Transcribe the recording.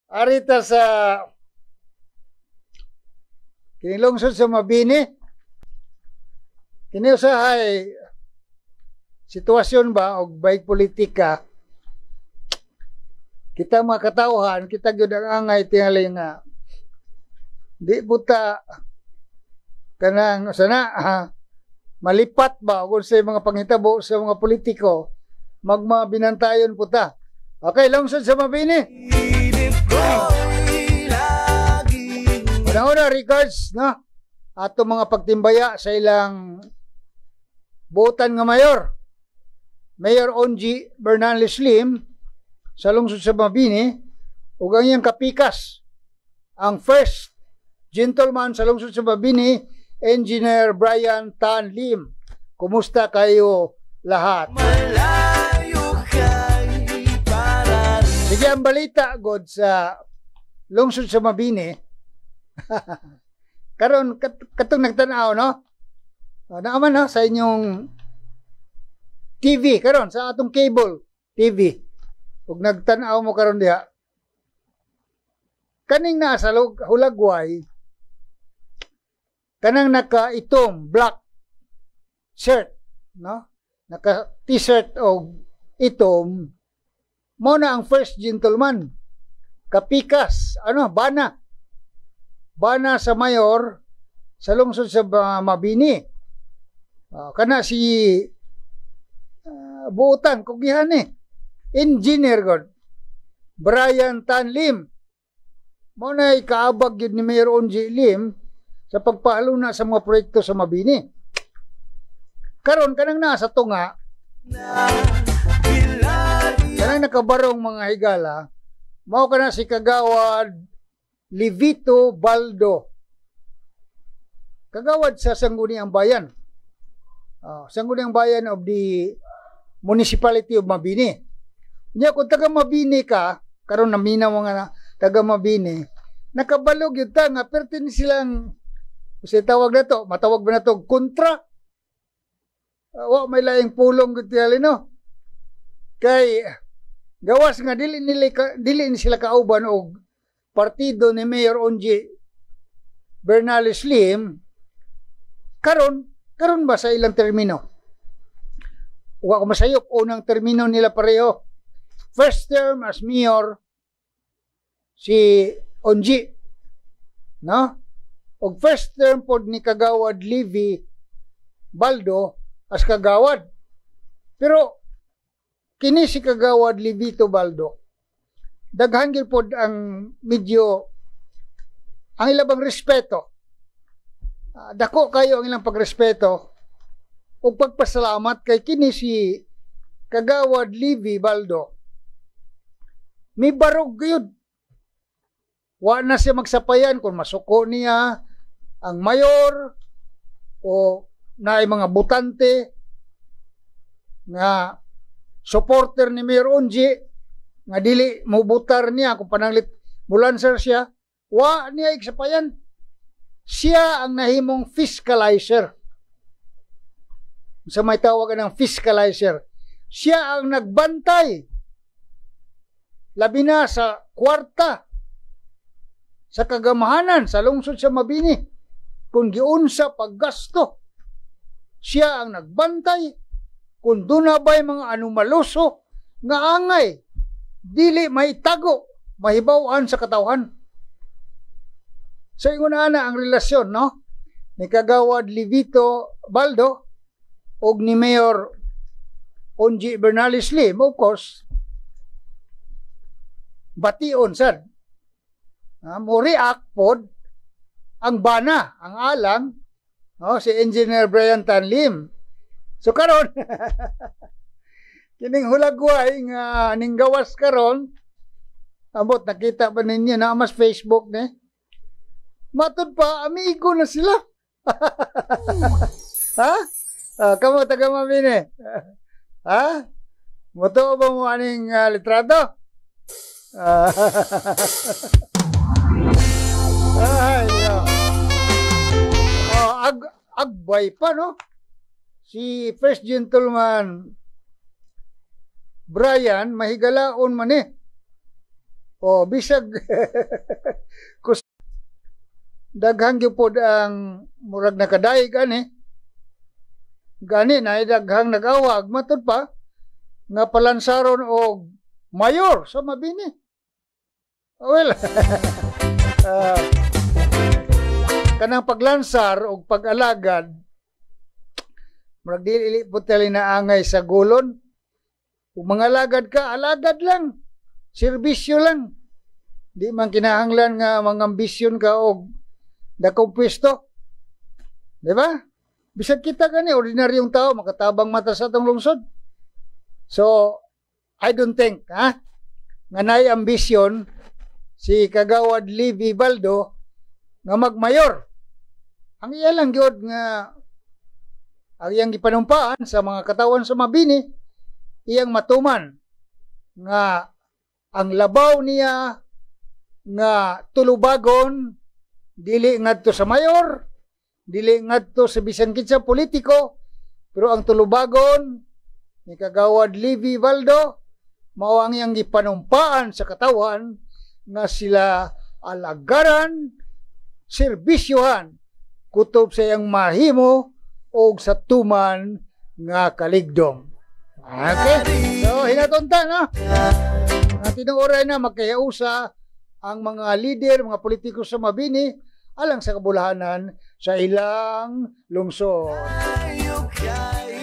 Arita sa kini lungsod sa Mabini. Kini usahay sitwasyon ba og bayig politika, kita mga katawhan, kita gyud ang angay tingali nga di buta kanang sana ha, malipat ba og unsay mga panghitabo sa mga politiko, magmabinantayon puta. Okay, lungsod sa Mabini. Una-una, regards, no? Ato mga pagtimbaya sa ilang buotan nga mayor. Mayor Onji Bernales Lim sa lungsod sa Mabini ug ang iyang kapikas, ang first gentleman sa lungsod sa Mabini, Engineer Brian Tan Lim. Kumusta kayo lahat? Sige, ang balita god sa lungsod sa Mabini karon katong nagtan-aw, no? Naaman no sa inyong TV karon, sa atong cable TV. Ug nagtan-aw mo karon diha. Kaning naa sa hulagway, kanang naka-itom black shirt, no? Naka T-shirt og itom, mo na ang first gentleman. Kapikas, ano, bana. Bana sa mayor sa lungsod sa Mabini. Kana si buotan kugihan ni Engineer God Brian Tan Lim. Mo na ikaabag gyud ni Mayor Onji Lim sa pagpahaluna sa mga proyekto sa Mabini. Karon kanang nasa tunga, kanang nakabarong, mga higala, mao kana si Kagawad Levito Baldo. Kagawad sa Sangguniang Bayan. Sangguniang Bayan of the Municipality of Mabini. Nya kung taga Mabini ka, karon namina mga na, taga Mabini, nakabalog yun ta nga perti ni silang kasi tawag na to, matawag ba na to kontra? Wa may laing pulong gud tingali, no. Kay gawas nga dili ni sila kauban og partido ni Mayor Onji Bernales Lim karon karon ba sa ilang termino. Wa ko masayop, unang termino nila pareho. First term as mayor si Onji, no? Og first term pod ni Kagawad Levi Baldo as kagawad. Pero kini si Kagawad Levito Baldo, daghan gyud pod ang medyo ang ilabang respeto. Dako kayo ang ilang pagrespeto ug pagpasalamat kay kini si Kagawad Levi Baldo. Mi barog gyud. Wa na siya magsapayan kung masuko niya ang mayor o naay mga butante nga supporter ni Mayor Onji nga dili mo butar niya kung pananglit mulanser siya, wa niya igsapayan. Siya ang nahimong fiscalizer. Sa may tawag ng fiscalizer, siya ang nagbantay labi na sa kwarta sa kagamahanan sa lungsod sa Mabini kung giunsa paggasto. Siya ang nagbantay kung duna ba'y mga anomaloso nga angay dili maitago, mahibaw-an sa katawhan. So ingon ana ang relasyon, no, ni Kagawad Levito Baldo og ni Mayor Onji Bernales Lim. Of course, bation sad. Mo react pod ang bana, ang alang, no, si Engineer Brian Tan Lim. So karon kining hulagway nga ning gawas karon, ambot nakita ba ninyo na mas Facebook ni? Matud pa amigo na sila. Ha? Kamo taga Mabini. Ha? Mutuo ba mo aning litrato? Ay, no. Oh, agbay pa, no? Si First Gentleman Brian, mahigalaon man eh. O bisag kus daghan gyud pod ang murag nakadaig ani. Gani na daghang nag-awag matud pa nga palansaron og mayor sa Mabini. Well, kanang paglansar og pag-alagad, murag dili po tali naangay sa gulon. Kung mga alagad ka, alagad lang. Serbisyo lang. Di man kinahanglan nga mga ambisyon ka og dakong pwesto. Di ba? Bisag kita gani, ordinaryong tao, makatabang mata sa atong lungsod. So, I don't think, ha, nga naay ambisyon si Kagawad Levi Baldo nga magmayor. Ang iya lang gyud nga ang iyang gipanumpaan sa mga katawan sa Mabini, iyang matuman nga ang labaw niya nga tulubagon dili ngadto sa mayor, dili ngadto sa bisan kinsa politiko, pero ang tulubagon ni Kagawad Levi Baldo mao ang iyang gipanumpaan sa katawan nga sila alagaran, serbisyohan kutob sa iyang mahimo og sa tuman nga kaligdong. Okay? So, hinatunta, no? Nga tinuoray na magkayausa ang mga lider, mga politiko sa Mabini alang sa kabulahanan sa ilang lungsod. Tayo kay